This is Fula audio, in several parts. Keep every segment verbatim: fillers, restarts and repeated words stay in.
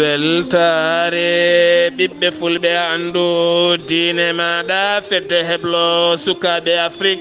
Weltaare ɓiɓɓe fulɓe, anndu diine maaɗa, fedde heblo sukaaɓe Afrik.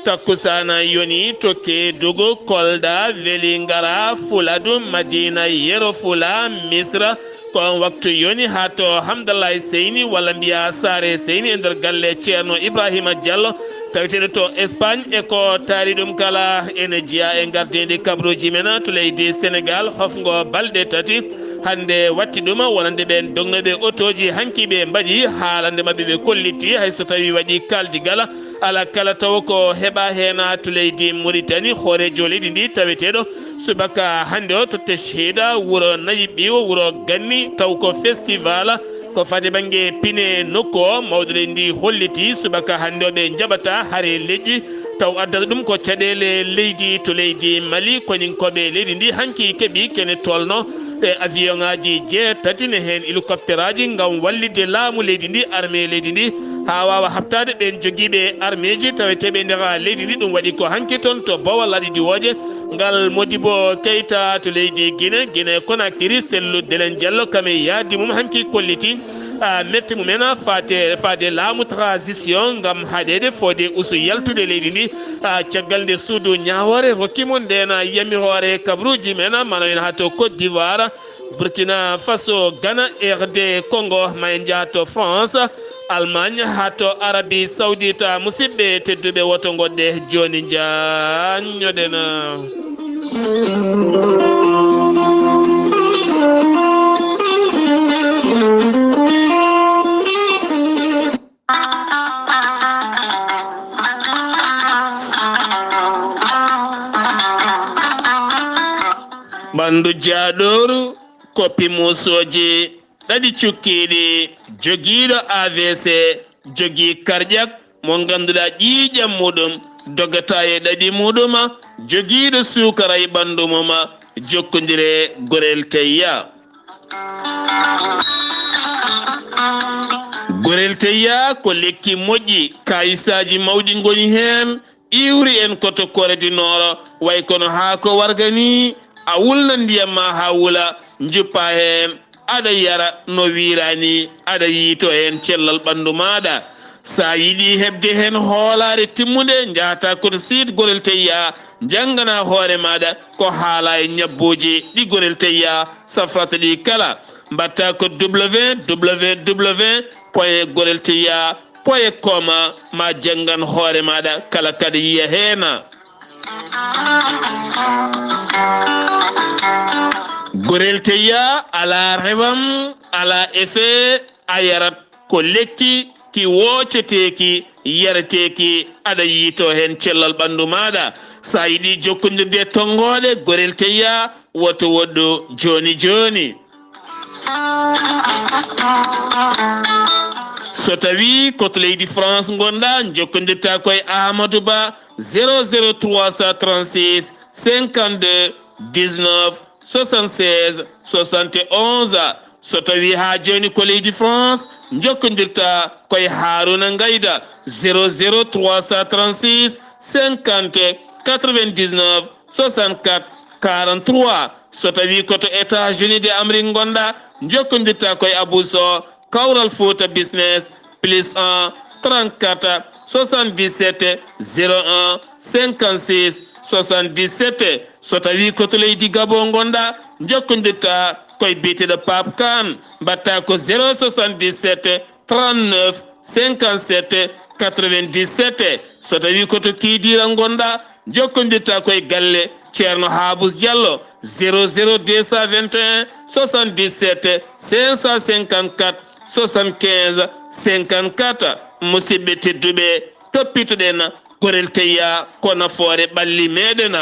Takkusaana yoni to Keedugu, Kolda, Vélingara, Fuladu, Madina, Yero Fula, Misra. Ko on waktu yoni haa to Hamdallahi Seyni, walla mbiya Saare Seyni, e nder galle Ceerno Ibrahima Diallo, taweteeɗo to Espagne. E ko taari ɗum kala, ene jeyaa e ngardiindi kabaruuji men to leydi Senegal, hofngo balɗe tati. Hannde watti ɗum wonande ɓeen dognooɓe otooji, hanki ɓe mbaɗi haalande maɓɓe, ɓe kolliti, hay so tawii waɗi kaaldigal, alaa kala taw ko heɓaa heen to leydi Mauritanie, hooreejo leydi ndi taweteeɗo subaka hannde o to Teshida, wuro Nayi Ɓiiwo, wuro Ganni, taw ko festival ko faade bannge pine nokku o. Mawɗo leydi ndi holliti subaka hannde o ɓe njaɓata hari leƴƴi, taw addata ɗum ko caɗeele leydi to leydi Mali. Koninkooɓe leydi ndi hanki keɓi kene tolno e avion ŋaaji jeetati, ne heen hélicoptère aji, ngam wallitde laamu leydi ndi, armée leydi ndi, haa waawa haɓtaade ɓeen jogiiɓe armeeji taweteeɓe e nder leydi ndi. Ɗum waɗi ko hanki toon to Bawal Laaɗe Diwooje, ngal Modibo Keita to leydi Guinée, Guinée Conakry, Cellou Dalein Diallo, kam e yaadi mum hanki kolliti, a, mette mumen faate, faade laamu transition ngam haɗeede fodde usu yaltude leydi ndi, a, caggal nde suudu ñaawoore rokki mo ndeen yamiroore kabaruuji men, mana en haa to Côte d'Ivoire, Burkina Faso, Ghana, R D Congo, ma en njaha to France, Allemagne, haa to Arabie Saoudite. Musidɓe tedduɓe, woto ngoɗɗe jooni, njaanñoɗen. Ɓanndu jaaɗooru, koppi muusooji ɗaɗi cukkiiɗi, jogiiɗo A V C, jogii karƴak mo ngannduɗaa ƴiiƴam muuɗum dogataa e ɗaɗi muuɗum, jogiiɗo suukara e ɓanndu mum, jokkondire Gorel Teyya. Gorel Teyya ko lekki moƴƴi, kaayisaaji mawɗi ngoni heen, iwri en ko to Corée du Nord, way kono haako warga ni, a wulna ndiyam ma haa wula, njuppa heen, aɗa yara no wiiraa ni, aɗa yiytoo heen cellal ɓanndu maaɗa. So a yiɗi heɓde heen hoolaare timmunde, njahataa ko to site Gorel Teyya, njanngana hoore maaɗa ko haalaa e ñabbuuji ɗi Gorel Teyya safrata ɗi kala. Mbaɗtaa ko W W W point gorel teyya point com, ma janngan hoore maaɗa kala kaɗa yiya heen. Gorel Teyya alaa rewam, alaa effet, a yarat ko lekki ki wooceteeki, yareteeki, aɗa yiytoo heen cellal ɓanndu maaɗa. So a yiɗi jokkondirde e tonngooɗe Gorel Teyya, woto woɗɗu jooni jooni. So tawii ko to leydi France ngonɗaa, njokkondirtaa ko e Amadou Ba, zéro zéro trois cent trente-six cinquante-deux dix-neuf soixante-seize soixante et onze. So tawii haa jooni ko leydi France, njokkondirtaa ko e Harouna Ngayda, zéro zéro trois cent trente-six cinquante quatre-vingt-dix-neuf soixante-quatre quarante-trois. So tawii ko to États-Unis de Amérique ngonɗaa, njokkondirtaa ko e Abou Sow, Kawral Fouta Business, plus un, trente-quatre, soixante-dix-sept, zéro un, cinquante-six, soixante-dix-sept. So tawii ko to leydi Gabon ngonɗaa, njokkondirtaa ko e biyeteeɗo Pape Kane, mbaɗtaa ko zéro soixante-dix-sept, trente-neuf, cinquante-sept, quatre-vingt-dix-sept. So tawii ko to Kidira ngonɗaa, njokkondirtaa ko e galle Ceerno Habous Diallo, zéro zéro deux cent vingt et un, soixante-dix-sept, cinq cent cinquante-quatre, soixante-quinze, cinquante-quatre. Musidɓe tedduɓe, toppitoɗen Gorel Teyya ko nafoore ɓalli meɗen.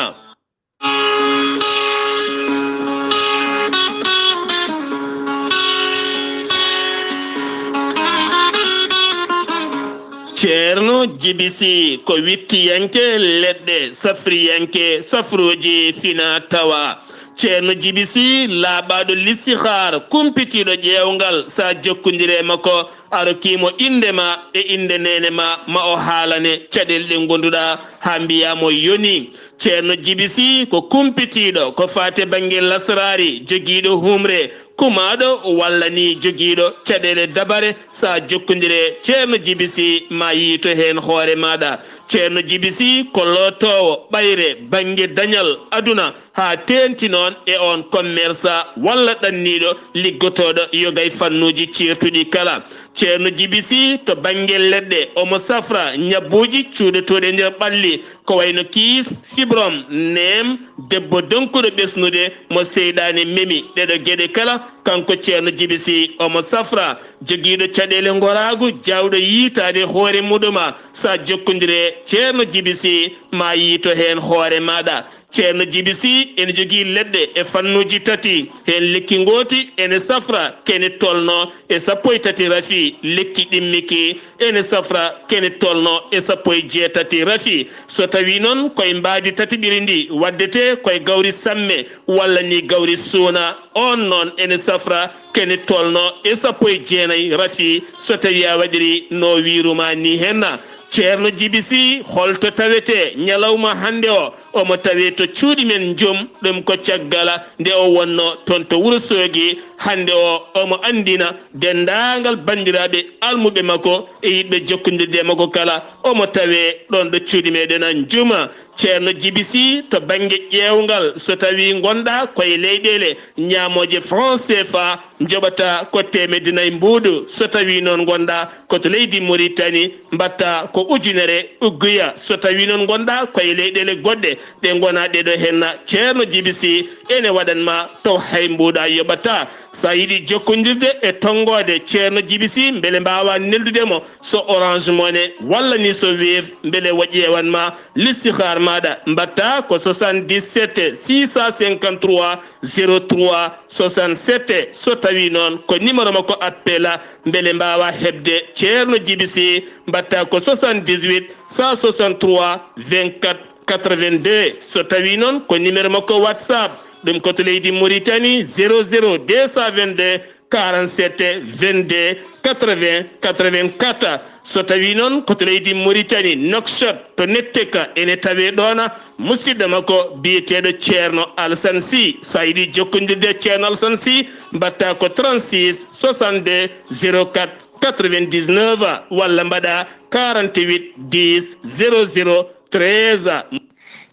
Ceerno Jibi Si ko wittiyanke leɗɗe, safriyanke safruuji fina tawa. Ceerno Jibi Si laaɓaaɗo listihaar, kumpitiiɗo ƴeewngal, so a jokkondire e makko, A rokkiimo innde ma e innde neene ma, ma o haalane caɗeele ɗe ngonduɗaa haa mbiyaa mo yonii. Ceerno Jibi Sih ko kumpitiiɗo ko faati e bannge lasraari, jogiiɗo humre, kumaaɗo walla ni jogiiɗo caɗeele dabare. So a jokkondire Ceerno Jibi Sih, ma yiito heen hoore maaɗa. Ceerno Jibi Sih ko lootoowo ɓayre bannge dañal aduna, haa teeŋti noon e oon commerçant walla ɗanniiɗo liggotooɗo yoga e fannuuji ceertuɗi kala. Ceerno Jibi Sih to bannge leɗɗe, omo safra ñabbuuji cuuɗotooɗi e nder ɓalli, ko wayno kiis, fibrom, neem, debbo donkuɗo ɓesnude mo seyɗaane memi. Ɗeɗo geɗe kala, kanko Ceerno Jibi Sih omo safra. Jogiiɗo caɗeele ngoraagu, jaawɗo yiitaade hoore muɗuma, so a jokkondire Ceerno Jibi Sih, ma yiito heen hoore maaɗa. Ceerno Jibi Sih ene jogii leɗɗe e fannuuji tati. Heen lekki ngooti ene safra kene tolno e sappo e tati rafi. Lekki ɗimmiki ene safra kene tolno e sappo e jeetati rafi. So tawii noon koye mbaadi tatiɓiri ndi waddetee koye gawri samme walla ni gawri suuna, oon noon ene safra kene tolno e sappo e jeenayi rafi, so tawii a waɗirii no wiirumaa ni henna. Ceerno Jibi Sih, holto tawetee ñalawma hannde o? Omo tawee to cuuɗi men Njum, ɗum ko caggal nde o wonnoo toon to Wuro Soogi. Hannde o, omo anndina denndaangal banndiraaɓe almuɓe makko e yiɗɓe jokkondirde e makko kala, omo tawee ɗoon ɗo cuuɗi meɗen Njum. Ceerno Jibi Sih, to bannge ƴeewngal, so tawii ngonɗaa koye leyɗeele ñaamooje franc C F A, njoɓataa ko teemedde nayi mbuuɗu. So tawii noon ngonɗaa ko to leydi Mauritanie, mbaɗtaa ko ujunere ugguya. So tawii noon ngonɗaa koye leyɗeele goɗɗe ɗe ngonaa ɗeɗo henna, Ceerno Jibi Sih ene waɗan ma taw hay mbuuɗu a yoɓataa. So a yiɗi jokkondirde e tonngoode Ceerno Jibi Sih, mbele mbaawaa neldude mo so Orange Money walla ni so Wave, mbele o ƴeewan ma listihaar maaɗa. Mbaɗtaa ko soixante-dix-sept six cent cinquante-trois zéro trois soixante-sept. So tawii noon ko numéro makko appel, mbele mbaawaa heɓde Ceerno Jibi Sih, mbaɗtaa ko soixante-dix-huit cent soixante-trois vingt-quatre quatre-vingt-deux. So tawii noon ko numéro makko WhatsApp, ɗum ko to leydi Mauritanie, zéro zéro deux cent vingt-deux quarante-sept vingt-deux quatre-vingts quatre-vingt-quatre. So tawii noon ko to leydi Mauritanie, Nouakchott to Netteka, ene tawee ɗoon musidɗo makko biyeteeɗo Ceerno Alassane Sy. So a yiɗi jokkondirde e Ceerno Alassane Sy, mbaɗtaa ko trente-six soixante-deux zéro quatre quatre-vingt-dix-neuf walla mbaɗaa quarante-huit dix zéro zéro treize.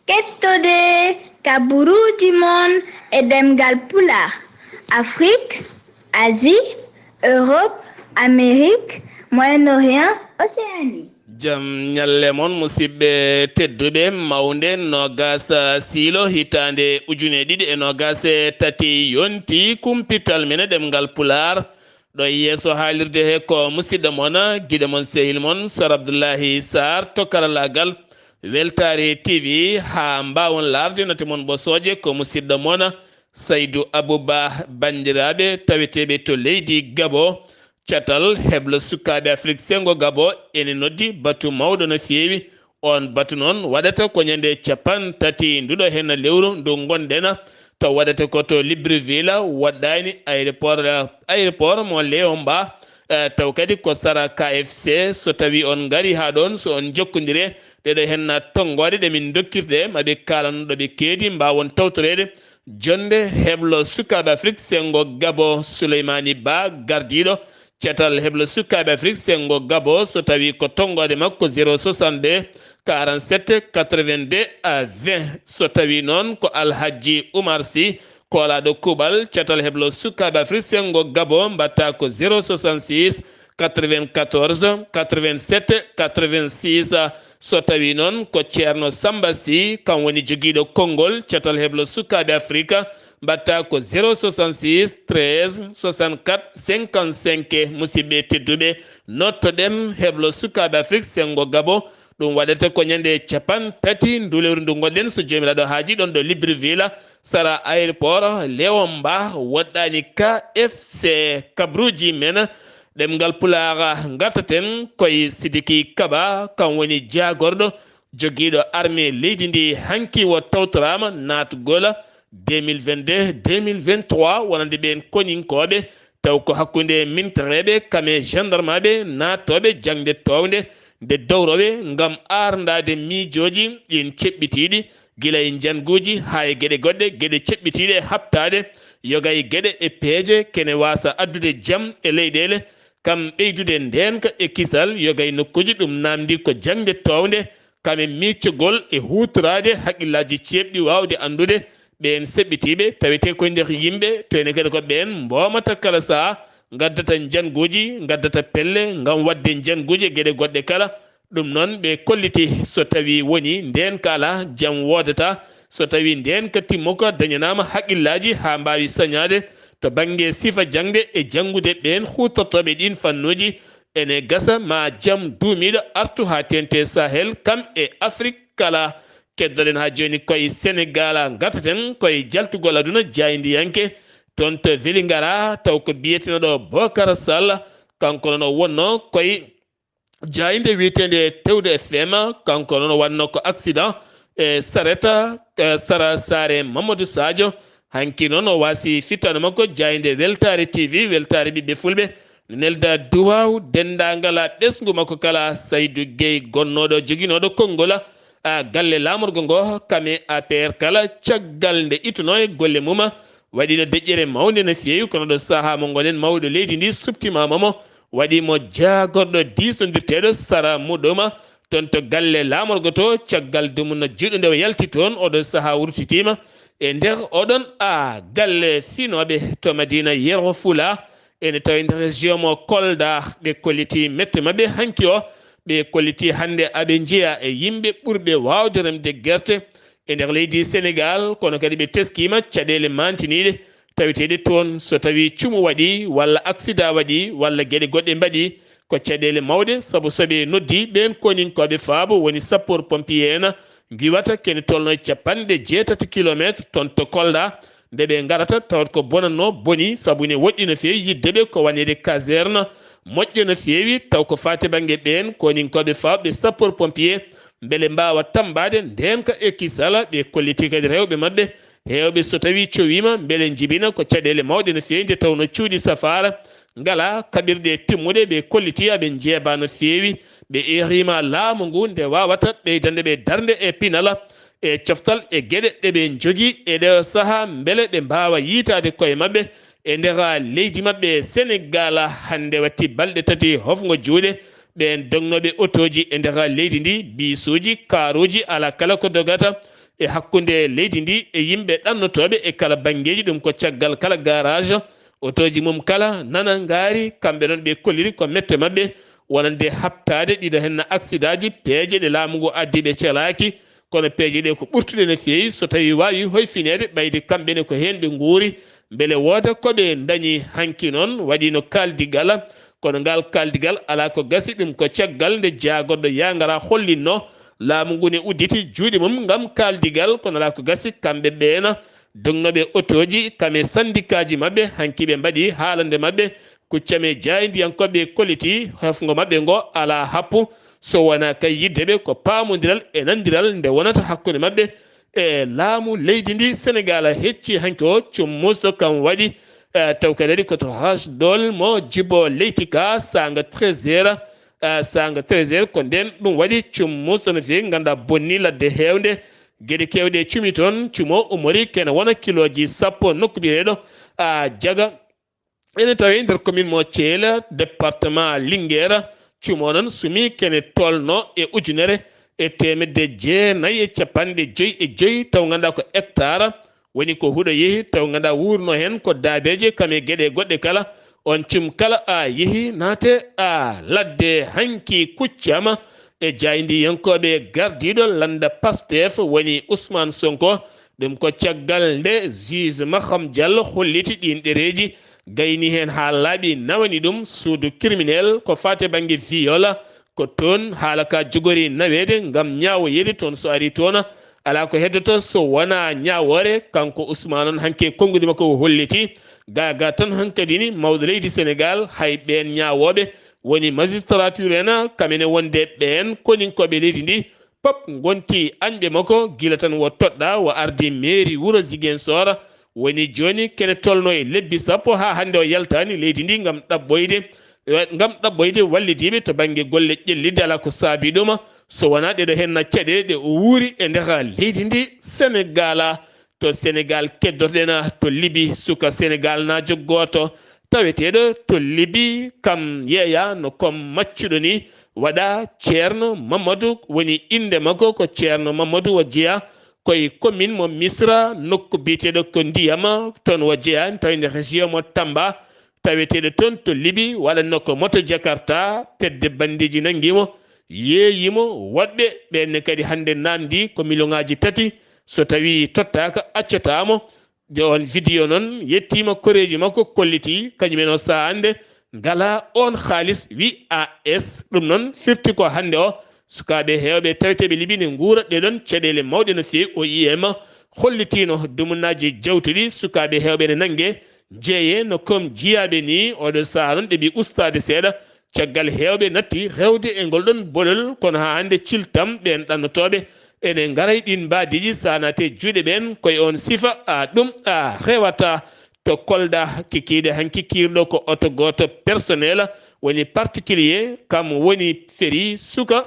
Kettode kaburuuji mon e ɗemngal Pulaar, Afrik, Asie, Europe, Amérique, Moyen-Orient, Océanie. Jam ñalle mon, musidɓe tedduɓe, mawnde noogaas siilo hitaande ujune ɗiɗi e noogaas e tati yonti, kumpital men e ɗemngal Pulaar. Ɗo e yeeso haalirde he ko musidɗo mon, giɗo mon, sehil mon, Sar Abdullahi Sarr to karallaagal. Weltaare T V, haa mbaawon laarde nate mon ɓosooje, ko musidɗo mon, Saydu Abuba. Banndiraaɓe taweteeɓe to leydi Gabo, catal heblo sukaaɓe Afrik Senngo Gabo ene noddi batu mawɗo no feewi. Oon batu noon waɗata ko ñande capanɗe tati nduɗo henna lewru ndu ngonɗen, to waɗata ko to Libreville, woɗɗaani aéroport, aéroport mo Léon Mba, eh, taw kadi ko sara K F C. So tawii on ngarii haa ɗoon, so on njokkondire ɗeɗo henna tonngooɗe ɗe min ndokkirde, ma ɓe kaalan ɗo ɓe keedi, mbaawon tawtoreede jonnde heblo sukaaɓe Afrik Senngo Gabo, Souleymani Ba, gardiiɗo catal heblo sukaaɓe Afrik Senngo Gabo, so tawii ko tonngooɗe makko zéro soixante-deux quarante-sept quatre-vingt-deux à vingt. So tawii noon ko Alhajji Oumar Sy, koolaaɗo kuuɓal catal heblo sukaaɓe Afrik Senngo Gabo, mbaɗtaa ko zéro soixante-six quatre-vingt-quatorze quatre-vingt-sept quatre-vingt-six. So tawii noon ko Ceerno Samba Sy, kam woni jogiiɗo konngol catal heblo sukaaɓe Afrik, mbaɗtaa ko zéro soixante-six treize soixante-quatre cinquante-cinq. Musidɓe tedduɓe, nottoɗen heblo sukaaɓe Afrik Senngo Gabo. Ɗum waɗata ko ñande capanɗe tati ndu lewru ndu ngonɗen, so Joomiraaɗo haajii, ɗoon ɗo Libreville, sara aéroport Léon Mba, woɗɗaani K F C. Kabruuji men ɗemngal Pulaar ngartaten koye Sidiki Kaba, kam woni jaagorɗo jogiiɗo armée leydi ndi. Hanki o tawtoraama naatgol deux mille vingt-deux deux mille vingt-trois wonande ɓeen koninkooɓe taw ko hakkunde mintereeɓe kam e gendarmaaɓe naatooɓe jaŋde toownde nde dowrowe ngam aarndaade miijooji ɗin ceɓɓitiiɗi, gila e njannguuji haa e geɗe goɗɗe, geɗe ceɓɓitiiɗe e haɓtaade yoga e geɗe e peeje kene waasa addude jam e leyɗeele, kam ɓeydude ndeenka e kisal yoga e nokkuuji ɗum naamndi ko jaŋde toownde, kam e miccugol e huutoraade haqqillaaji ceeɓɗi waawde anndude ɓeen seɓɓitiiɓe tawetee koye nder yimɓe, to ene kadi ko ɓeen mboomata kala sahaa, ngaddata njannguuji, ngaddata pelle ngam waɗde njannguuji e geɗe goɗɗe kala. Ɗum noon ɓe kolliti so tawii wonii ndeenka alaa, jam woodataa, so tawii ndeenka timmuka dañanaama haqqillaaji haa mbaawi sañaade to bannge sifa jaŋde e janngude ɓeen huutortooɓe ɗiin fannuuji, ene gasa ma jam duumiiɗo artu haa teeŋti e Sahel kam e Afrik kala. Keddoɗen haa jooni koye Senegaal, ngartaten koye jaltugol aduna jaayndiyanke toon to Vélingara, taw ko biyeteeɗo Bokar Sall, kanko noon o wonnoo koye jaaynde wiyeteende Tewde F M, kanko noon o waɗnoo ko accident e sareta, e sara saare Mamadou Sadio. Hanki noon o waasi fittaandu makko jaaynde Weltaare T V, Weltaare Ɓiɓɓe Fulɓe, nelda duwaaw denndaangal ɓesngu makko kala, Saydu Gey gonnooɗo joginooɗo konngol, a, galle laamorgo ngo, kam e A P R kala, caggal nde ittunoo e golle mum, waɗiino deƴƴere mawnde no feewi, kono ɗo sahaa mo ngonen mawɗo leydi ndi suɓtimaama mo, waɗi mo jaagorɗo diisondirteeɗo sara muɗɗuma, toon to galle laamorgo to, caggal dumunna juuɗo nde o yalti toon, oɗo sahaa wurtitiima e nder oɗon, a, galle finooɓe to Madina Yero Fula, ene tawi nder région mo Kolda, ɓe kolliti mette maɓɓe hanki o, ɓe kolliti hannde aɓe njeya e yimɓe ɓurɓe waawde remde gerte e nder leydi Senegaal, kono kadi ɓe teskiima caɗeele maantiniiɗe taweteeɗe toon, so tawii cumu waɗii walla aksida waɗii walla geɗe goɗɗe mbaɗii, ko caɗeele mawɗe, sabu so ɓe noddii ɓeen koninkooɓe faabo woni sappoor pompier en, ngiwata kene tolno e capanɗe jeetati kilomeetre toon to Kolda, nde ɓe ngarata tawat ko bonatnoo bonii, sabu ne woɗɗi no feewi yiɗde ɓe ko waneede caserne moƴƴo no feewi, taw ko faati bannge ɓeen koninkooɓe faabo ɓe sappoor pompier, mbele mbaawa tammbaade ndeenka e kisal. Ɓe kolliti kadi rewɓe maɓɓe heewɓe, so tawii cowiima, mbele njibina ko caɗeele mawɗe no feewi, nde tawnoo cuuɗi safaara ngalaa kaɓirɗe timmuɗe. Ɓe kolliti aɓe njeebaa no feewi, ɓe eeriima laamu ngu nde waawata ɓeydande ɓe darnde e pinal e coftal e geɗe ɗe ɓe njogii e ɗeeɗo sahaa, mbele ɓe mbaawa yiytaade koye maɓɓe e nder leydi maɓɓe Senegaal. Hannde watti balɗe tati hofngo juuɗe, ɓeen dognooɓe otooji e nder leydi ndi, biisuuji, kaaruuji, alaa kala ko dogata e hakkunde leydi ndi e yimɓe ɗannotooɓe e kala banngeeji, ɗum ko caggal kala garage, otooji mum kala nana ngaari. Kamɓe noon ɓe kolliri ko mette maɓɓe wonande haɓtaade ɗiɗo heen aksidaaji, peeje ɗe laamu ngu addi ɓe celaaki, kono peeje ɗe ko ɓurtuɗe no feewi. So tawii waawi hoyfineede, ɓayde kamɓe ne ko heen ɓe nguuri, mbele wooda ko ɓe ndañi. Hanki noon waɗiino kaaldigal, kono ngal kaaldigal alaa ko gasi, ɗum ko caggal nde jaagorɗo Yaangara hollinnoo laamu ngu ne udditi juuɗe mum ngam kaaldigal, kono alaa ko gasi, kamɓe ɓeena dognooɓe otooji kam e sanndikaaji maɓɓe, hanki ɓe mbaɗi haalande maɓɓe, kuccam e jaayndiyankooɓe kolliti hofngo maɓɓe ngo alaa happu, so wonaa kay yiɗde ɓe ko paamondiral e nanndiral nde wonata hakkunde maɓɓe e laamu leydi ndi. Senegaal hecci hanki o cummusɗo kam waɗi, eh, taw kadi waɗi ko to Hasdol mo Jibo Leyti ka saanga treize heures, eh, saanga treize heures ko ndeen ɗum waɗi cummusɗo no feewi, nganndaa bonni ladde heewnde, geɗe keewɗe cumi toon, cumo umori kene wona kilooji sappo nokku biyeteeɗo, ah, Jaga. Ene tawee nder commune mo Thiel, département Linguère, cumo noon sumi kene tolno e ujunere e teemedde jeenayi e capanɗe joyi e joyi, taw nganndaa ko hectare, woni ko huɗo yehi, taw nganndaa wuurno heen ko daabeeje kam e geɗe goɗɗe kala. On cum kala a yehi naate a ladde hanki kuccama e jaayndiyankooɓe gardiiɗo lannda Pastef woni Ousmane Sonko. Ɗum ko caggal nde juge Maham Diallo holliti ɗiin ɗereeji, gayni heen haa laaɓi nawani ɗum suudu criminel ko faati bannge viol. Ko toon haala ka jogori naweede ngam ñaawoyeede toon. So ari toon, alaa ko heddoto so wonaa ñaawoore. Kanko Ousmane on, hanki e konnguɗi makko o holliti, gaagaa tan hankadi ni mawɗo leydi Senegaal, hay ɓeen ñaawooɓe woni magistrature en, kam ene wonde ɓeen koninkooɓe leydi ndi, pop ngonti añɓe makko, gila tan wo toɗɗaa, wo ardi mairie wuro Ziguinchor, Woni jooni kene tolno e lebbi sappo haa hannde o yaltaani leydi ndi ngam ɗaɓɓoyde, ngam ɗaɓɓoyde wallidiiɓe to bannge golle ƴellitde. Alaa ko saabi ɗum so wonaa ɗeɗo henna caɗeele ɗe o wuuri e nder leydi ndi Senegaal. To Senegaal keddotoɗen to Libi, suka Senegaalnaajo gooto taweteeɗo to Libi, kam yeeya no kom maccuɗo ni, waɗa Ceerno Mamadou, woni innde makko ko Ceerno Mamadou, o jeyaa koye commune mo Misra, nokku biyeteeɗo ko Ndiyam, toon o jeyaa, tawi nder région mo Tamba, taweteeɗo toon to Libi, waɗatnoo ko moto Jakarta, fedde banndiiji nanngi mo, yeeyi mo, woɗɓe ɓeen ne kadi hannde naamndii ko miliyoŋaaji tati, so tawii tottaaka, accataa mo. Nde on video noon yettiima, koreeji makko kollitii, kañum en o sahaa hannde ngalaa oon haalis, wi A S. Ɗum noon firti ko hannde o, sukaaɓe heewɓe taweteeɓe Libi ne nguura ɗee ɗoon caɗeele mawɗe no feewi. O I M hollitiino dumunnaaji jawtuɗi, sukaaɓe heewɓe ne nannge, jeeye no kom jiyaaɓe ni. Oɗo sahaa noon ɗeɓi ustaade seeɗa, caggal heewɓe natti rewde e ngol ɗoon bolol, kono haa hannde ciltam ɓeen ɗannotooɓe ene ngara e ɗiin mbaadiiji, sahaa naati e juuɗe ɓeen. Koye oon sifa, a, ɗum, a, rewata. To Kolda, kikiiɗe hanki kiirɗo ko oto gooto personnel, woni particulier, kam woni feri suka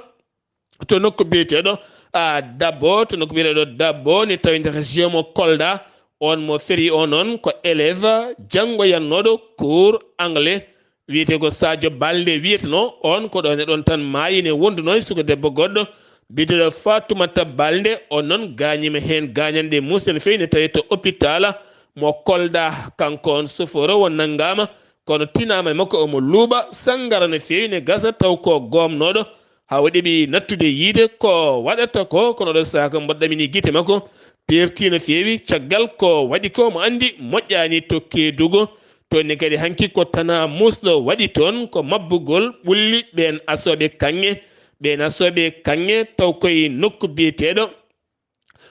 to nokku biyeteeɗo, a, Dabo, to nokku biyeteeɗo Dabo, ne tawi nder région mo Kolda. On mo feri o noon ko élève janngoyannooɗo cours anglais, wiyetee ko Sadio Balde wiyeteno. On ko ɗoon e ɗoon tan maayi, ne wondunoo e suka debbo goɗɗo biyeteeɗo Fatoumata Balde. On noon gaañiima heen gaañanɗe muusɗe no feewi, ne tawee to hôpital mo Kolda. Kanko on soforo o nanngaama, kono tinaama e makko omo luuɓa sanngara no feewi, ne gasa taw ko goomnooɗo, haa o ɗeɓi nattude yiide ko waɗata ko, kono ɗo sahaa ko mboɗo ɗamini gite makko, peerti no feewi. Caggal ko waɗi ko, omo anndi moƴƴaani to Keedugu. Toon ne kadi hanki ko tanaa muusɗo waɗi toon, ko mabbugol ɓulli ɓeen asooɓe kaŋŋe, ɓeen asooɓe kaŋŋe taw koye nokku biyeteeɗo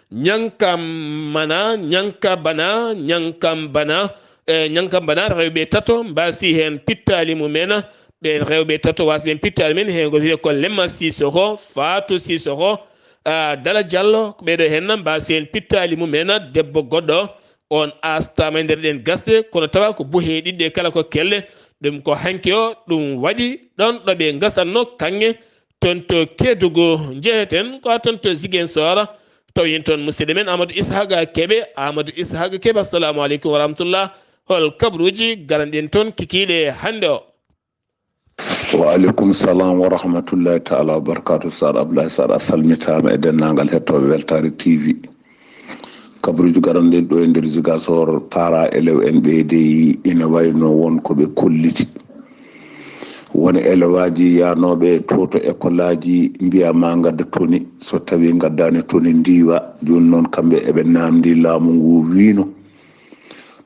Ñankambana, Ñankabana, Ñankambana, e Ñankambana, rewɓe tato mbaasi heen pittaali mumen. Ɓeen rewɓe tato waasi ɓeen pittaali mumen, heen gooto wiyee ko Lemma Sisoko, Faatu Sisoko, a, Dala Jallo, ko ɓee ɗoo heen mbaasi heen pittaali mumen. Debbo goɗɗo, on aastaama e nder ɗeen gasɗe, kono tawa ko buhe ɗiɗi ɗe kala ko kelle. Ɗum ko hanki o ɗum waɗi ɗoon ɗo ɓe ngasatnoo kaŋŋe. Toon to Keedugu njeheten, ko toon to Ziguinchor, tawi en toon musidɗo men Amadou Ishaqa Kebe. Amadou Ishaqa Kebe, assalamu aleykum wa rahmatullah. Hol kabaruuji garanɗi en toon kikiiɗe hannde o? Wa aleykum salam wa rahmatullahi taala wa barakatuh. Sar Abdoulaye Sar, a salmitaama e denndaangal hettooɓe Weltaare T V. Kabaruuji garanɗi en ɗo e nder Ziguinchor, para élève en ɓe dey ina wayno won ko ɓe kolliti. Won élève aji yahnooɓe to, to école aji, mbiya ma ngadda toni. So tawi ngaddaani toni, ndiwa. Jooni noon kamɓe eɓe naamndi laamu ngu, wiino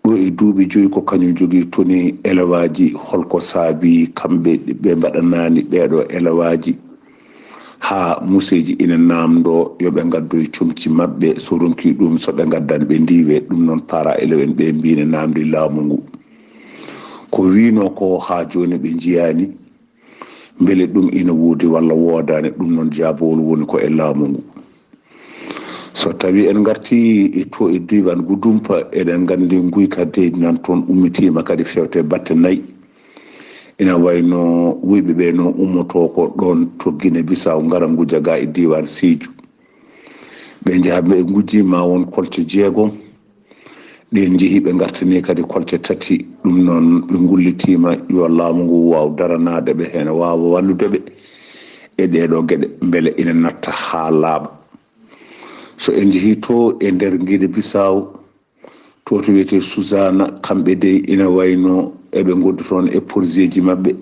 ɗo e duuɓi joyi ko kañum jogii toni élève aji. Holko saabi kamɓe ɓe mbaɗanaani ɓeeɗo élève aji? Haa museeji ina naamndoo yo ɓe ngaddoy comci maɓɓe, so ronki ɗum, so ɓe ngaddan ɓe ndiwe. Ɗum noon para élève en ɓe mbiine naamndi laamu ngu. Ko wiino ko haa jooni ɓe njiyaani mbele ɗum ina woodi walla woodaani. Ɗum noon jaabawol woni ko e laamu ngu. So tawi en ngarti e to e diiwaan Gudumpa, eɗen nganndi nguyka dey nan toon ummitiima kadi fewte batte nayi. Ina wayno wuyɓe ɓe no ummotoo ko ɗoon to Gine Bisaw, ngara nguja ga e diiwaan Siiju. Ɓe njaha ɓe ngujji ma won kolce jeegom. Ɗe njehi ɓe ngartani kadi kolce tati. Ɗum noon ɓe ngullitiima yo laamu ngu waaw daranaade ɓe heen, waawa wallude ɓe e ɗee ɗoo geɗe mbele ina natta haa laaɓa. So en njehii to e nder Gine Bisaw, to to wiyetee Suzana, kamɓe dey ina wayno eɓe ngonndi toon e porzeeji maɓɓe.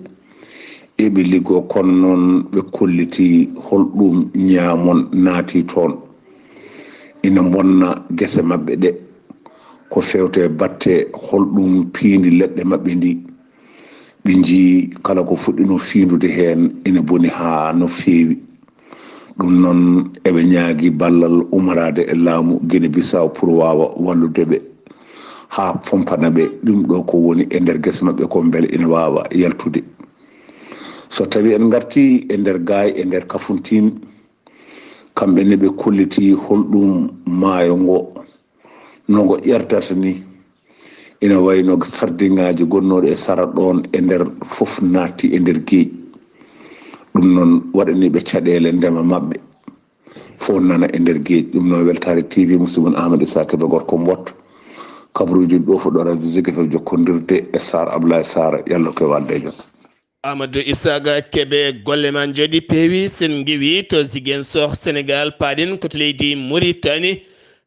Eɓe liggoo, kono noon ɓe kolliti hol ɗum ñaamon naati toon. Ina mbonna gese maɓɓe ɗe. Ko fewte batte hol ɗum piindi leɗɗe maɓɓe ndi. Ɓe njii kala ko fuɗɗino fiindude heen ina boni haa no feewi. Ɗum noon eɓe ñaagi ballal ummorade e laamu Gine Bisaw pour waawa wallude ɓe haa pompana ɓe ɗum ɗo ko woni e nder gese maɓɓe ko mbele ina waawa yaltude. So tawi en ngarti e nder Gaay, e nder Kafuntin, kamɓe ne ɓe kolliti hol ɗum maayo ngo, no ngo ƴerdata ni. ina wayno sardiŋaaji gonnooɗi e sara ɗoon e nder fof naatti e nder geeƴi. Ɗum noon waɗani ɓe caɗeele ndema maɓɓe fof nana e nder geeƴi. Ɗum noon Weltaare T V, musidɗo mon Amadou Issa Kébé gorko Mbot. Kabaruuji ɗo fof ɗo radio Zik F M jokkondirde e Sarr Ablaye Sarr, yalla ko e walde e jam. Amadou Issa Kébé, golle ma njooɗi peewi. Sen ngiwi to Ziguinchor, Sénégal, paaɗen ko to leydi Mauritanie.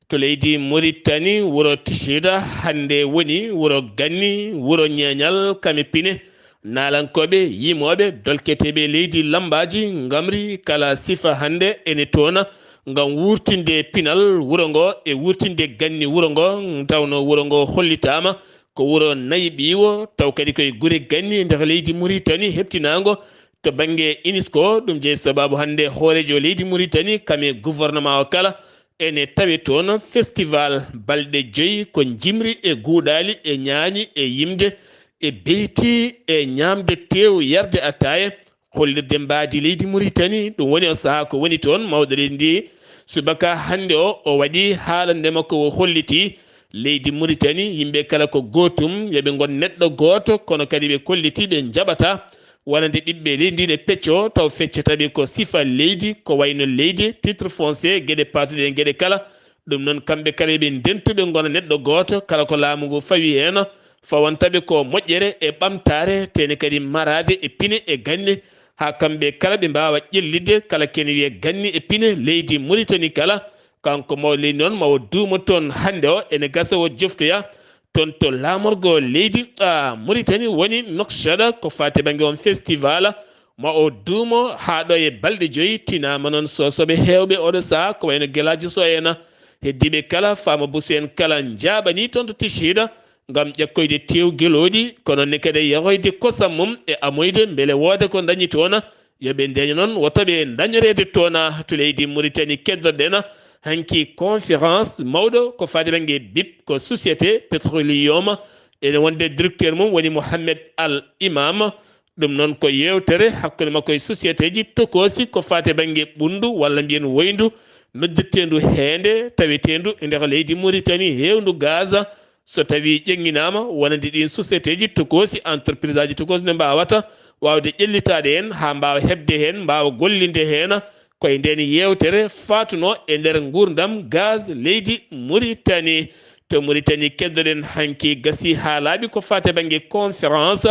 To leydi Mauritanie, wuro Tichida, hannde woni wuro ganni, wuro ñeeñal, kame pine, naalankooɓe, yimooɓe, dolketeeɓe leydi, lammbaaji, ngamri, kala sifa hannde ene toona ngam wuurtinde pinal wuro ngo e wuurtinde ganni wuro ngo, tawno wuro ngo hollitaama ko wuro nayi ɓiiwo, taw kadi koye gure ganni nder leydi Mauritanie heɓtinaango to bannge UNESCO. Ɗum jeyi sabaabu hannde hooreejo leydi Mauritanie, kame gouvernement o kala, ene tawi toon festival balɗe joyi ko njimri e guuɗaali e ñaañi e yimde e beyti e ñaamde teew, yarde attaaye, hollirde mbaadi leydi Mauritanie. Ɗum woni o sahaa ko woni toon mawɗo leydi ndi, subaka hannde o, o waɗi haalande makko, o holliti leydi Mauritanie, yimɓe kala ko gootum, yo ɓe ngon neɗɗo gooto, kono kadi ɓe kolliti ɓe njaɓata wonande ɓiɓɓe leydi ndi ne pecco, taw feccata ɓe ko sifa leydi, ko wayno leydi, titre foncier, geɗe paatuɗe e geɗe kala. Ɗum noon, kamɓe kala yo ɓe ndentu ɓe ngona neɗɗo gooto, kala ko laamu ngu fawi heen, fawanta ɓe ko moƴƴere e ɓamtaare, tene kadi maraade e pine e ganni, haa kamɓe kala ɓe mbaawa ƴellitde kala kene wiyee ganni e pine leydi Mauritanie kala. Kanko mawɗo leydi noon, ma o duumo toon hannde o, ene gasa o joftoya toon to laamorgo leydi, a, Mauritanie, woni Nouakchott, ko faati bannge on festival. Ma o duumo haa ɗo e balɗe joyi, tinaama noon soosooɓe heewɓe oɗo sahaa, ko wayno Gelaajo Soh en, heddiiɓe kala, Faama Buso en kala, njaaɓanii toon to Tichida, ngam ƴakkoyde teew gelooɗi, kono ne kadi yahoyde kosam mum e amoyde mbele wooda ko ndañi toon. Yo ɓe ndeeño noon, wota ɓe ndañoreede toon to leydi Mauritanie. Keddoɗen hanki conférence mawɗo ko faati bannge bip, ko société pétroleum, ene wonde directeur mum woni Mohamed Al Imam. Ɗum noon ko yeewtere hakkunde makko e sociétéji tokoosi ko faati bannge ɓunndu walla mbiyen woyndu, noddirteendu heende, taweteendu e nder leydi Mauritanie, heewndu gaz. So tawii ƴeŋŋinaama wonande ɗiin sociétéji tokoosi, entreprise aji tokoosi, nde mbaawata waawde ƴellitaade heen haa mbaawa heɓde heen, mbaawa gollinde heen, ko e ndeen yeewtere faatunoo e nder nguurndam gaz leydi Mauritanie. To Mauritanie keddoɗen hanki, gasii haa laaɓi ko faati bannge conférence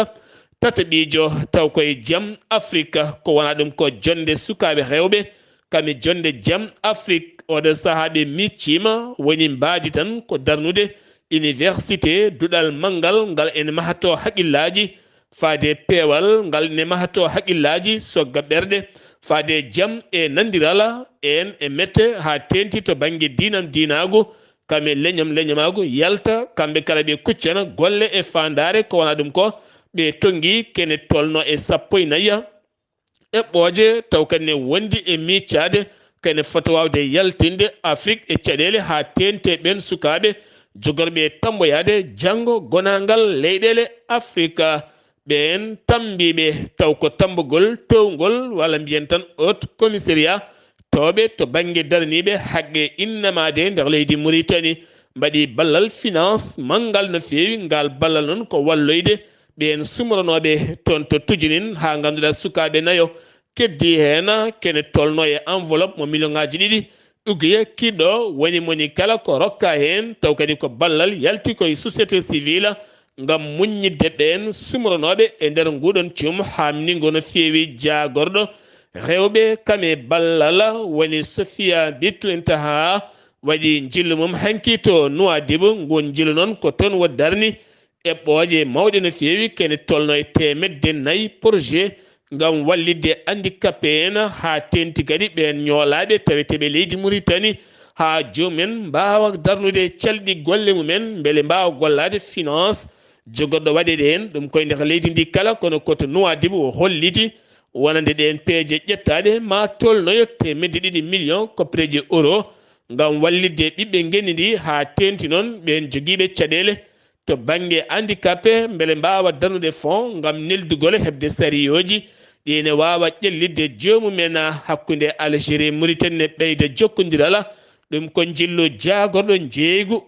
tataɓiijo, taw ko e jam Afrique, ko wonaa ɗum ko jonnde sukaaɓe rewɓe, kame jonnde jam Afrique. Oɗo sahaa ɓe micciima, woni mbaadi tan ko darnude université, duɗal manngal ngal ene mahato haqillaaji, faade peewal ngal ene mahato haqillaaji, sogga ɓerɗe, faade jam e nandirala en e mette, haa teenti to bannge diinam diinaagu, kame leñam leñamaagu yalta, kamɓe kala ɓe kuccana golle e faandaare, ko wonaa ɗum ko ɓe tonngi kene tolno e sappo e nayi eɓɓooje, taw kadi ne wondi e miicaade kene fota waawde yaltinde Afrik e caɗeele, haa teente ɓeen sukaaɓe jogorɓe e tammboyaade janngo gonaangal leyɗeele Afrika. Ɓeen tammbiiɓe, taw ko tammbugol towngol, walla mbiyen tan haut commissariat towɓe to bannge daraniiɓe haqqe innamaade nder leydi Mauritanie, mbaɗi ballal finance manngal no feewi. Ngal ballal noon ko walloyde ɓeen sumronooɓe toon to Tujinin, haa ngannduɗaa sukaaɓe nayo keddii heen, kene tolnoo e enveloppe mo miliyoŋaaji ɗiɗi ugiya kiɗɗo, woni moni kala ko rokka heen, taw kadi ko ballal yalti ko e société civile, ngam muññidde ɓeen sumronooɓe e nder nguuɗoon cum haamningo no feewi jaagorɗo rewɓe kam e ballal, woni Sofia Bittu Intaha, waɗi njillu mum hanki to Nuwaadibu. Nguun njillu noon ko toon wo darni eɓɓooje mawɗe no feewi, kene tolno e teemedde nayi projet ngam wallitde handicapé en, haa teenti kadi ɓeen ñoolaaɓe taweteeɓe leydi Mauritanie, haa joomum en mbaawa darnude calɗi golle mum en, mbele mbaawa gollaade finance jogorɗo waɗeede heen. Ɗum koye nder leydi ndi kala, kono ko to Nuwaadibu o holliti wonande ɗeen peeje ƴettaaɗe ma tolnoyo teemedde ɗiɗi million koppereeje euro ngam wallitde ɓiɓɓe ngenndi ndi, haa teenti noon ɓeen jogiiɓe caɗeele to bannge handicapé mbele mbaawa darnude fonds ngam neldugol heɓde sariyooji ɗi ene waawa ƴellitde joomum en. Hakkunde Algérie e Mauritanie ne ɓeyda jokkondiral. Ɗum ko njillu jaagorɗo njeeygu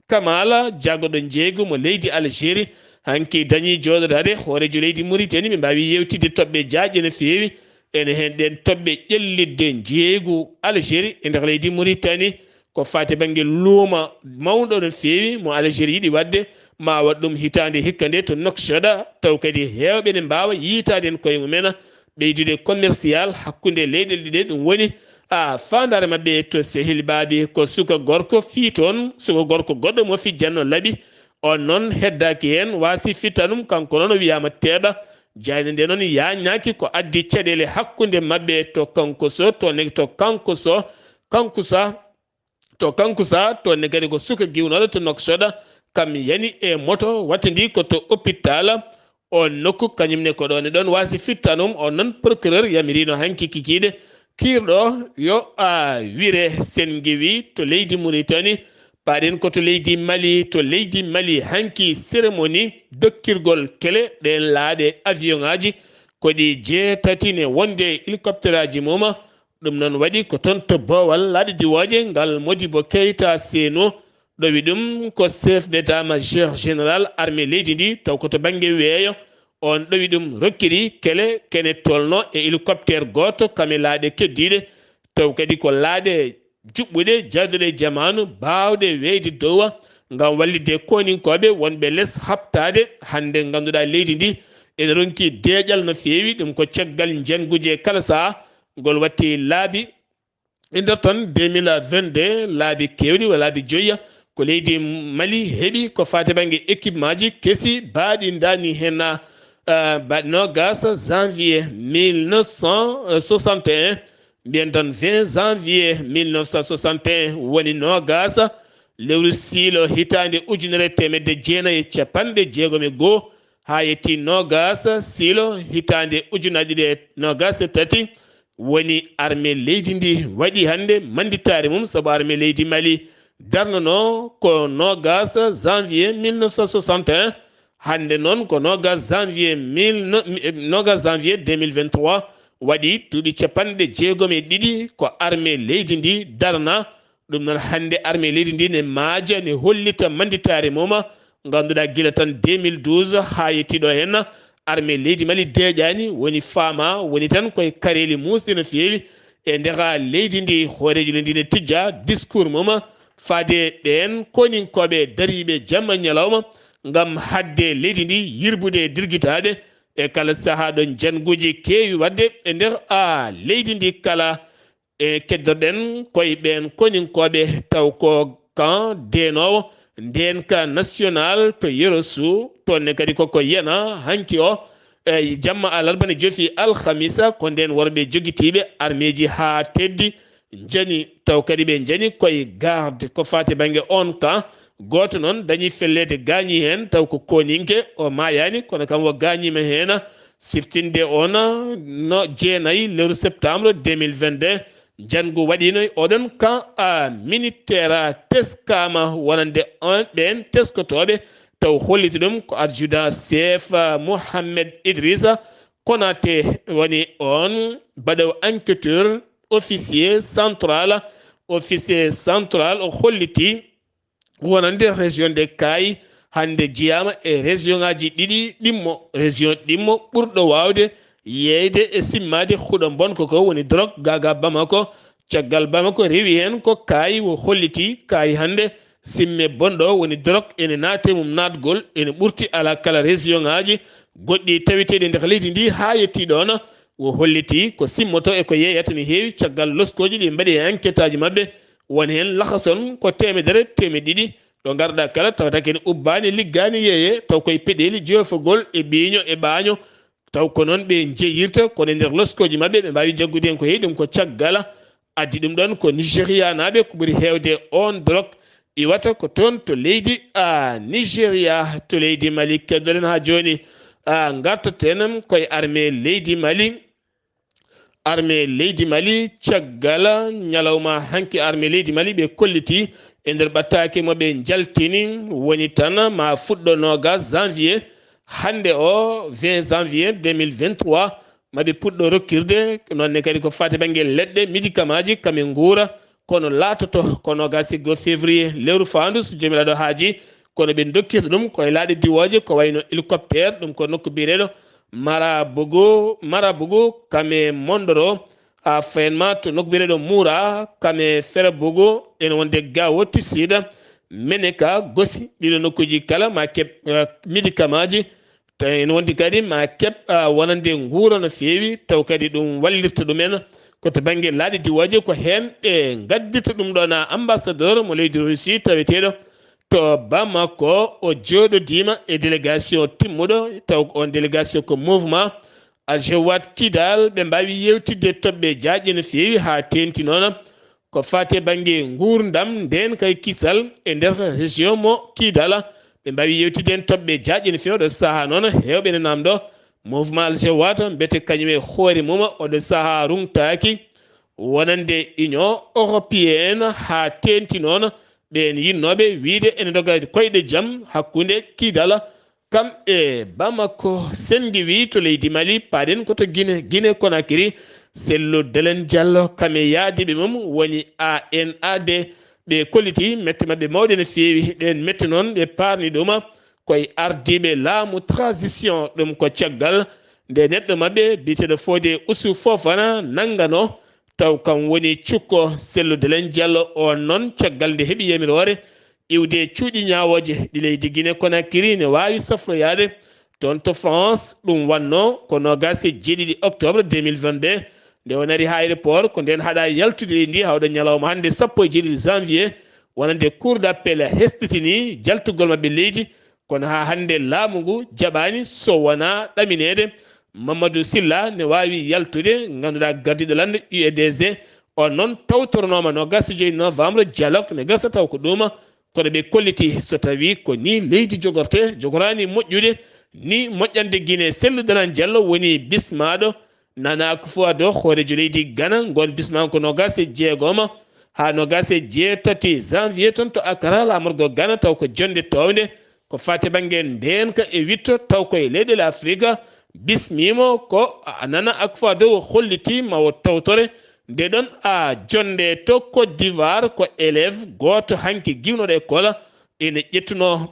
Kamala, jaggoɗo njeeygu mo leydi Algérie, hanki dañi jooɗodaade hooreejo leydi Mauritanie. Ɓe mbaawi yeewtidde toɓɓe jaajɗe no feewi. Ene heen ɗeen toɓɓe ƴellitde njeeygu Algérie e nder leydi Mauritanie. Ko faati bannge luuma mawɗo no feewi mo Algérie yiɗi waɗde, ma waɗ ɗum hitaande hikka nde to Nouakchott, taw kadi heewɓe ne mbaawa yiytaade heen koye mumen, ɓeydude commercial hakkunde leyɗeele ɗiɗe. Ɗum woni, a, faandaare maɓɓe to Sehil Baabi, ko suka gorko fii toon, suka gorko goɗɗo mo fijjanno laɓi. On noon heddaaki heen, waasi fittanum, kanko noon o wiyaama teeɓa. Jaaynde nde noon yaañaaki ko addi caɗeele hakkunde maɓɓe to kanko so, to ne, to kanko so, kanko sa, to kanko sa, to ne kadi ko suka giwnooɗo to Nouakchott, kam yani e moto, wattandi ko to hôpital. On nokku kañum ne ko ɗoon e ɗoon waasi fittanum. On noon procureur yamiriino hanki kikiiɗe kiirɗo yo a wire Senngewi to leydi Mauritanie. Paaɗen ko to leydi Mali, to leydi Mali hanki cérémonie dokkirgol kele ɗeen laaɗe avion ŋaaji ko ɗi jeetati ne wonde hélicoptère aji mum. Ɗum noon waɗi ko toon to boowal laaɗe diwooje ngal Modibo Keita Seno ɗowi ɗum ko chef d'état-major général armée leydi ndi, taw ko to bannge weeyo. On ɗowi ɗum rokkiri kele kene tolno e hélicoptère gooto kame laaɗe keddiiɗe, taw kadi ko laaɗe juɓɓuɗe, jaaduɗe e jamaanu, baawɗe weyde dowa ngam wallitde koninkooɓe wonɓe les haɓtaade hannde. Ngannduɗaa leydi ndi ene ronki deeƴal no feewi, ɗum ko caggal njannguji e kala sahaa. Ngol watti laabi e nder tan deux mille vingt-deux, laabi keewɗi, wa laabi joyya, ko leydi Mali heɓi ko faati bannge équipement ji kesi baaɗi ndaani heen, ah, ba-, noogas janvier mille neuf cent soixante et un, mbiyen tan vingt janvier mille neuf cent soixante et un woni noogas lewru siilo hitaande ujunere teemedde jeenayi e capanɗe jeegom e goo, haa yetti noogas siilo hitaande ujunaaji ɗiɗi e noogas e tati, woni armée leydi ndi waɗi hannde mannditaare mum, sabu armée leydi Mali darnanoo ko noogas janvier mille neuf cent soixante et un, hannde noon ko noogas janvier mille, no-, noogas janvier deux mille vingt-trois, waɗi duuɓi capanɗe jeegom e ɗiɗi ko armée leydi ndi darna. Ɗum noon, hannde armée leydi ndi ne maaja, ne hollita mannditaare mum. Ngannduɗaa, gila tan deux mille douze haa yettii ɗo heen, armée leydi Mali deeƴaani, woni faamaa, woni tan koye kareeli muusɗe no feewi. E ndeka leydi ndi, hooreejo leydi ndi ne tijja discours mum faade ɓeen koninkooɓe dariiɓe jamma ñalawma ngam haɗde leydi ndi yirbude e dirgitaaɗe. E kala sahaa ɗo njannguuji keewi waɗde e nder, a, leydi ndi kala, e keddoɗen koye ɓeen koninkooɓe, taw ko kan deenoowo ndeen ka national to Yerosu, toon ne kadi koko yana hanki o, e jamma alarba ne jofi alhamisa, ko ndeen worɓe jogitiiɓe armeeji haa teddi njani, taw kadi ɓe njani koye garde ko faati bannge on ka. Gooto noon dañi felleede, gaañi heen, taw ko kooninke, o maayaani, kono kam o gaañiima heen. Siftinde on no jeenayi lewru septembre deux mille vingt-deux, njanngu waɗiino e oɗon camp militaire teskaama wonande on, ɓeen teskotooɓe, taw holliti ɗum ko adjudant chef, ah, Mohamed Idrissa Konaté woni on baɗowo enquêteur, officier central, officier central o holliti wonande région de Kaayi hannde jeyaama e région ŋaaji ɗiɗi ɗimmo, région ɗimmo ɓurɗo waawde yeeyde e simmaade huɗo bonko ko woni drogue, gaa gaa Bamako. Caggal Bamako rewi heen ko Kaayi, o holliti Kaayi hannde simme bonɗo woni drogue ene naate mum naatgol, ene ɓurti alaa kala région ŋaaji goɗɗi taweteeɗi nder leydi ndi haa yettii ɗoon. O holliti ko simmoto e ko yeeyata ne heewi caggal loskooji ɗi mbaɗi e enquête aji maɓɓe. Won heen lahason ko teemedere, teemeɗe ɗiɗi, ɗo ngarɗaa kala tawata kene ubbaani, liggaani yeeyee, taw koye peɗeeli joofagol e ɓiiño e ɓaaño, taw ko noon ɓe njeyirta, kono e nder loskooji maɓɓe ɓe mbaawi jaggude heen ko heewi. Ɗum ko caggal addi ɗum ɗoon ko Nigérianaaɓe, ko ɓuri heewde oon drogue iwata ko toon to leydi, a, Nigeria, to leydi Mali. Keddoɗen haa jooni, a, ngartaten koye armée leydi Mali. Armée leydi Mali, caggal ñalawma hanki armée leydi Mali, ɓe kolliti e nder ɓattaake mo ɓe njaltini, woni tan ma fuɗɗo noogas janvier, hannde o vingt janvier deux mille vingt-trois, ma ɓe puɗɗo rokkirde, noon ne kadi ko faati bannge leɗɗe, médicament ji, kam e nguura, kono laatoto ko noogaas e goo février lewru faandu, so Joomiraaɗo haaji. Kono ɓe ndokkirta ɗum ko e laaɗe diwooje, ko wayno hélicoptère, ɗum ko nokku biyeteeɗo Marabogo, Marabogo, kam e Mondoro, a fayanma to nokku biyeteeɗo Mura, kam e Ferabogo, ene wonde Gawo, Tisiida, Meneka, Gosi. Ɗiɗo nokkuuji kala ma keɓ, eh, médicamentji. Tawi ene wondi kadi ma keɓ, ah, wonande nguura no feewi, taw kadi ɗum wallirta ɗumen. Ko to bannge laaɗe diwooje, ko heen ɓe ngaddirta ɗum ɗo. Na ambassadeur mo leydi Russie taweteeɗo to Bamako, o jooɗodiima e délégation timmuɗo, taw on délégation ko mouvement Al Jawad Kidal. Ɓe mbaawi yewtidde toɓɓe jaajɗe no feewi haa teeŋti noon ko faati e bannge nguurndam, ndeen kay kisal e nder région mo Kidala. Ɓe mbaawi yewtidde heen toɓɓe jaajɗe no feewi. Oɗo sahaa noon, heewɓe ne naamndoo mouvement Al Jawad, mbete kañum e hoore mum oɗo sahaa ruŋtaaki wonande Union Européenne, haa teeŋti noon ɓeen yinnooɓe wiyde ene ndoga koyɗe jam hakkunde Kidala kam e Bamako. Senngi wi to leydi Mali, paaɗen ko to Guinée, Guinée Conakry, Cellou Dalein Diallo kam e yaadiiɓe mum woni A N A D. Ɓe kolliti mette maɓɓe mawɗe no feewi. Ɗeen mette noon ɓe paarni ɗuma ko e ardiiɓe laamu transition, ɗum ko caggal nde neɗɗo maɓɓe biyeteeɗo Fodé Ousou Fofana nannganoo, taw kam woni cukko Cellou Dalein Diallo. On noon, caggal nde heɓi yamiroore iwde cuuɗi ñaawooje ɗi leydi Guinée Conakry, ne waawi safroyaade toon to France. Ɗum wannoo ko noogaas e jeeɗiɗi octobre deux mille vingt-deux, nde o nari haa aéroport, ko ndeen haɗaa yaltude leydi ndi hawɗa ñalawma hannde sappo e jeeɗiɗi janvier, wonande Cour d'appel hesɗitinii jaltugol maɓɓe leydi. Kono haa hannde laamu ngu jaɓaani so wonaa ɗamineede Mamadou Sylla ne waawi yaltude, ngannduɗaa gardiiɗo lannde U E D G. On noon tawtornooma noogaas e joy novembre, dialogue ne gasa taw ko ɗuma. Kono ɓe kolliti so tawii ko nii leydi jogortee, jogoraani moƴƴude, nii moƴƴande Guinée, Cellou Dalein Diallo woni bismaaɗo. Nana Akufo-Addo, hooreejo leydi Ghana, ngoon bismaama ko noogaas e jeegoma haa noogaas e jeetati janvier toon to Accra, laamorgo Ghana, taw ko jonnde toownde. Ko faati bannge ndeenka e witto, taw ko e leyɗeele Afrika bismiimo ko a-, Nana Akufo-Addo o holliti ma o tawtore nde ɗon a jonnde to Côte d'Ivoire. Ko élève gooto hanki giwnooɗo école ene ƴettunoo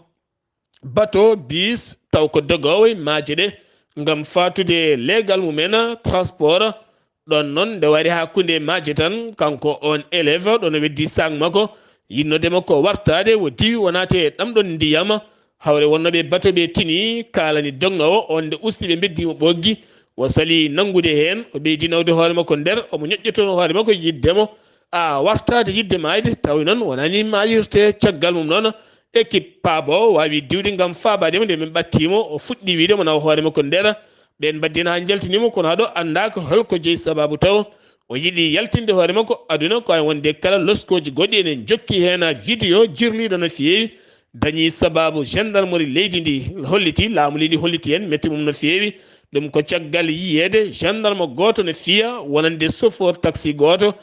bato, bus, taw ko dogoowo e maaje ɗe ngam faatude leegal mum en transport. Ɗon noon, nde wari hakkunde maaje tan, kanko on élève ɗon o weddi sac makko, yinnode makko wartaade, o diwi o naati e ɗam ɗon ndiyam. Hawre wonnooɓe bato ɓe tini, kaalani dognoowo on, nde usti ɓe mbeddi mo ɓoggi, o sali nanngude heen, o ɓeydi nawde hoore makko nder, omo ñoƴƴotono hoore makko yiɗde mo a wartaade yiɗde maayde, tawi noon wonani maayirte. Caggal mum noon, équipe paabo waawi diwde ngam faabaade mo, nde min ɓatti mo, o fuɗɗi wiyde mo nawa hoore makko nder. Ɓeen mbaddii haa njaltini mo, kono haɗo anndaaka holko jeyi sabaabu taw o yiɗi yaltinde hoore makko aduna. Ko ay wonde kala loskooji goɗɗi ene njokki heen, vidéo jirliiɗo no feewi, dañi sabaabu gendarmerie leydi ndi holliti, laamu leydi holliti heen metti mum no feewi. Ɗum ko caggal yiyeede gendarme gooto no fiya wonande chauffeur taxi gooto,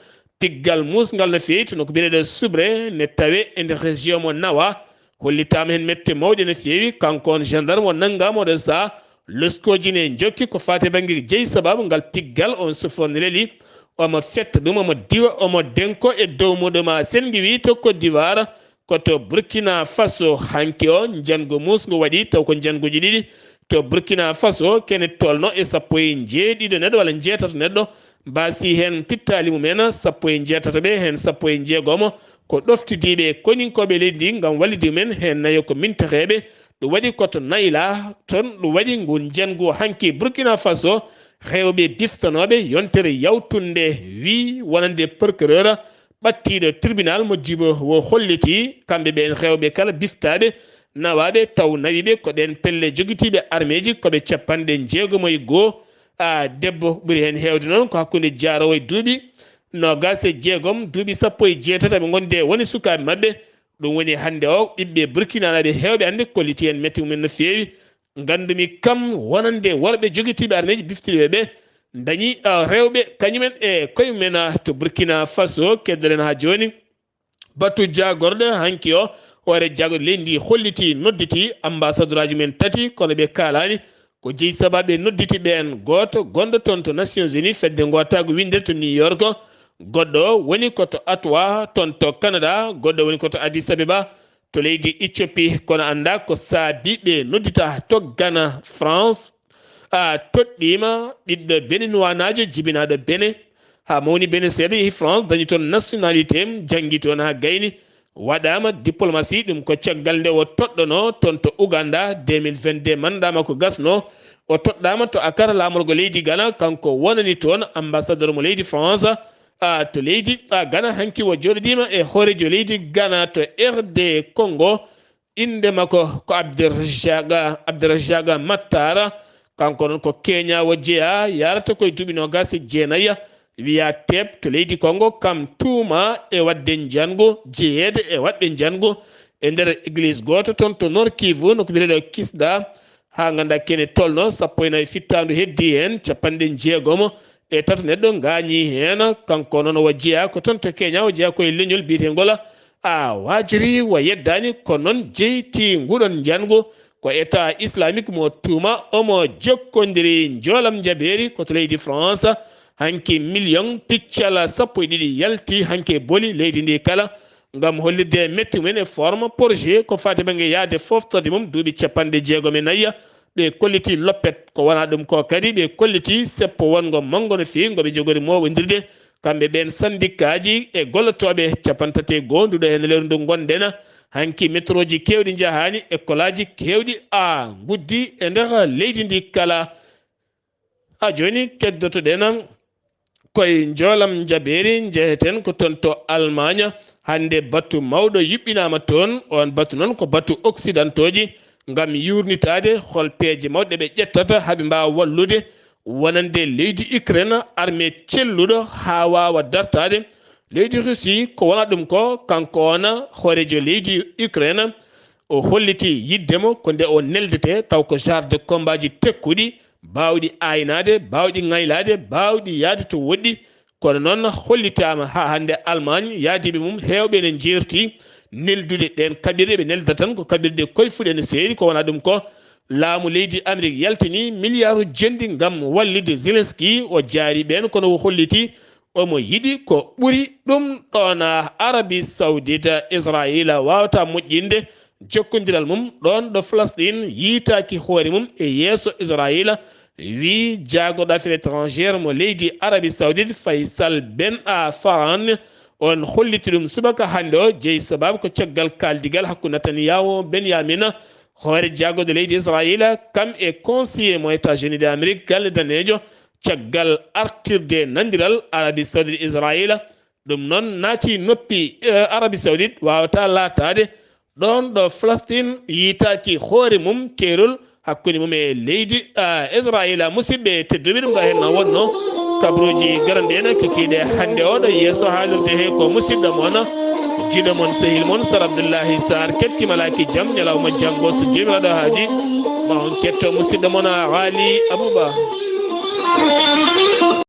piggal muusngal no feewi to nokku biyeteeɗo Subre, ne tawe e nder région mo Nawa. Hollitaama heen mette mawɗe no feewi. Kanko on gendarme o nanngaama oɗo sahaa, loskooji ne njokki ko faati e bannge jeyi sabaabu ngal piggal on chauffeur ne leli. Omo fetta ɗum, omo diwa, omo denko e dow muɗum. A senngi wi to Côte d'Ivoire, ko to Burkina Faso hanki o njanngu muusngu waɗi, taw ko njannguuji ɗiɗi to Burkina Faso, kene tolno e sappo e njeeɗiɗo neɗɗo walla njeetato neɗɗo mbaasi heen pittaali mum en, sappo e njeetato ɓe, heen sappo e njeegomo ko ɗoftidiiɓe koninkooɓe leydi ndi ngam wallude ɗumen, heen nayo ko mintaheeɓe. Ɗum waɗi ko to Nayla, toon ɗum waɗi ngun njanngu hanki Burkina Faso, heewɓe biftanooɓe yontere yawtunde wi wonande procureur ɓattiiɗo tribunal mo Djibo o holliti, kamɓe ɓeen heewɓe kala biftaaɓe nawaaɓe, taw nawi ɓe ko ɗeen pelle jogitiiɓe armeeji, ko ɓe capanɗe jeegomo e goo. A, debbo ɓuri heen heewde noon ko hakkunde jaaroowo e duuɓi noogaas e jeegom, duuɓi sappo e jeetati aɓe ngonde woni sukaaɓe maɓɓe. Ɗum woni hannde o, ɓiɓɓe burkinanaaɓe heewɓe hannde kolliti heen metti mumen no feewi. Nganndumi kam wonande worɓe jogitiiɓe armeeji biftiiɓe ɓe ndañi, a, rewɓe kañumen e koye mumen, a, to Burkina Faso. Keddoɗen haa jooni batu jaagorɗe hanki o, hoore jaagorɗe leydi ndi holliti, nodditi ambassadeur aji men tati, kono ɓe kaalaani ko jeyi sabaabu ɓe nodditi ɓeen. Gooto gonɗo toon to Nations Unies, fedde ngootaagu winndere to New York, Goɗɗo woni ko to Ottawa, toon to Canada, goɗɗo woni ko to Addis Abeba, to leydi Ethiopie. Kono annda ko saabi ɓe noddita to Ghana, France. A toɗɗiima ɓiɗɗo Beninowanaajo jibinaaɗo Benin, haa mawni Benin seeɗa, yehi France, dañi toon nationalité, janngi toon haa gayni, waɗaama diplomatie, ɗum ko caggal nde o toɗɗono toon to Ouganda deux mille vingt-deux, mandat makko gasno. O toɗɗaama to Accra, laamorgo leydi Ghana, kanko wonani toon ambassadeur mo leydi France. A, to leydi, a, Ghana, hanki o jooɗodiima e hooreejo leydi Ghana to R D Congo. Innde makko ko Abdurrazak, Abdurrazak Mattara. Kanko noon ko Kenya o jeyaa, yarata koye duuɓi noogaas e jeenayi. Wiyaa teep to leydi Congo, kam tuuma e waɗde njanngu, jeyeede e waɗɓe njanngu e nder église gooto toon to Nord Kivu, nokku biyeteeɗo Kisda. Haa ngannda kene tolno, sappo e nayi fittaandu heddii heen, capanɗe jeegom e tato neɗɗo ngaañii heen. Kanko noon o jeyaa ko toon to Kenya, o jeyaa ko e leñol biyeteengol a Wajiri, o yeddaani, ko noon jeyti nguɗon njanngu. Ko État islamique mo tuuma, omo jokkondiri njoolam njabeeri ko to leydi France. Hanki million piccal sappo e ɗiɗi yalti hanki e boli leydi ndi kala, ngam hollirde metti mum en e forme projet ko faati bannge yahde foftorde mum duuɓi capanɗe jeegom e nayi. Ɓe kolliti loppet, ko wonaa ɗum ko kadi, ɓe kolliti seppo wonngo manngo no feewi, ngo ɓe njogori mooɓondirde, kamɓe ɓeen sandikkaaji e gollotooɓe capanɗe tati e goo, nduɗo heen lewru ndu ngonɗen. Hanki metrooji keewɗi njahaani, ekkolaaji keewɗi a nguddi e nder leydi ndi kala. A jooni keddotoɗen koye njoolam njabeeri, njeheten ko toon to Almaañ. Hannde batu mawɗo yuɓɓinaama toon. Oon batu noon ko batu oksidantooji, ngam yuurnitaade hol peeje mawɗe ɓe ƴettata haa ɓe mbaawa wallude wonande leydi Ukraine armée celluɗo haa waawa dartaade leydi Russie. Ko wonaa ɗum ko, kanko oon hooreejo leydi Ukraine, o holliti yiɗde mo ko nde o neldete, taw ko genre de combat ji tekkuɗi, baawɗi aynaade, baawɗi ŋaylaade, baawɗi yahde to woɗɗi. Kono noon hollitaama haa hannde Almaañ, yaadiiɓe mum heewɓe ene njeerti neldude ɗeen kaɓirɗe, ɓe neldata tan ko kaɓirɗe koye fuɗe ene seeri, ko wonaa ɗum ko laamu leydi Amérique yaltini miliyaaru jenndi ngam wallitde Zelensky, o jaari ɓeen, kono o holliti omo yiɗi ko ɓuri ɗum ɗoon. Arabie Saoudite, Israayiila waawataa moƴƴinde jokkondiral mum ɗoon ɗo Falasɗin yiytaaki hoore mum e yeeso Israayiila, wii jaagorɗo affaires étrangères mo leydi Arabie Saoudite, Faisal Ben a Farhan. On holliti ɗum subaka hannde o, jeyi sabaabu ko caggal kaaldigal hakkunde Netanyahu Benyamin, hoore jaagorɗo leydi Israayiila, kam e conseiller mo États-Unis d'Amérique, galle daneejo, caggal artirde nandiral Arabie Saoudite Israayiila. Ɗum noon naati noppi, eh, Arabie Saoudite, waawataa laataade ɗoon ɗo Falastin yiytaaki hoore mum, keerol hakkunde mum e leydi, ah, Israayiila. Musidɓe tedduɓe, ɗum ɗo heen na wonno kabaruuji garanɗi en, kikiiɗe hannde oo ɗo yeeso haalirde he ko musidɗo mon, jiɗo mon, sehil mon, Sar Abdullahi Sarr. Keɗki malaaki jam, ñalawma janngo, so Joomiraaɗo haaji, ma on ketto musidɗo mon, Haali Abuba.